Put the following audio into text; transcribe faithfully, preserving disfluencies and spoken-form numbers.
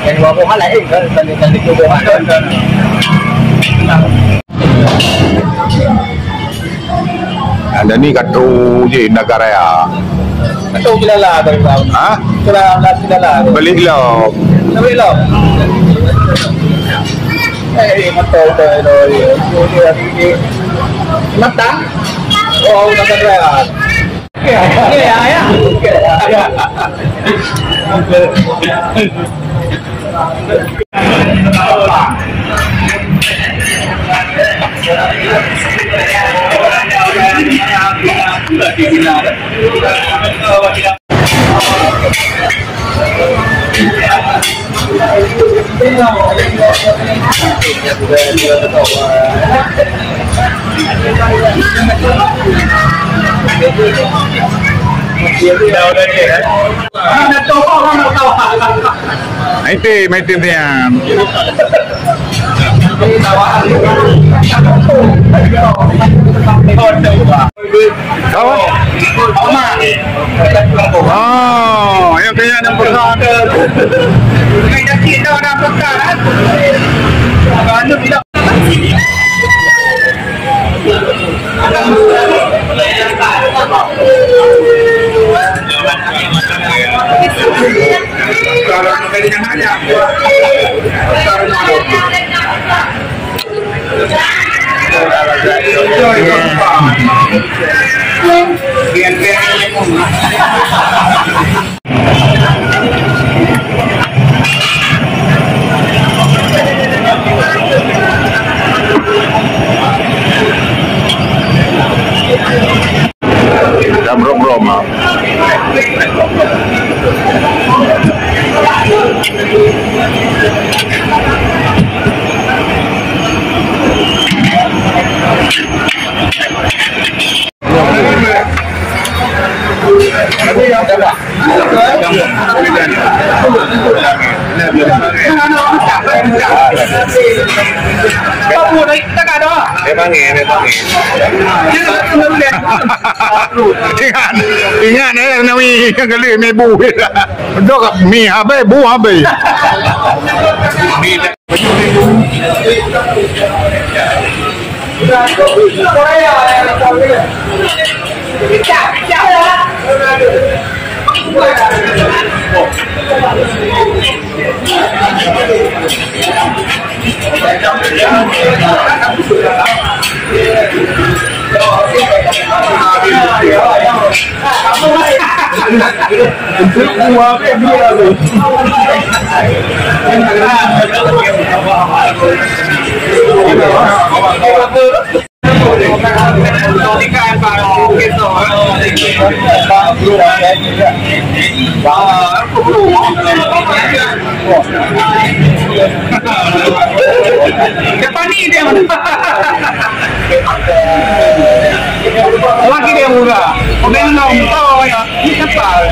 Yang dua buah lain kan, tadi, tadi tu buah. Ada ni katu je Nagaraya. Katu Cilala tu. Ha? Cilala, Cilala tu. Balik lom. Balik lom. Eh, motor tu, tu, tu, tu, tu. Matang. Oh, Nagaraya. Maitem, maitem siang. Kawan? Oh, yang kaya yang besar. Lam rom-rom ah. Ingat, ingat eh, Nawi yang kali mebu. Dok mi habis, bu habis. Depan ni dia. Lagi dia murah. Pemain long, oh ya, ini cepat.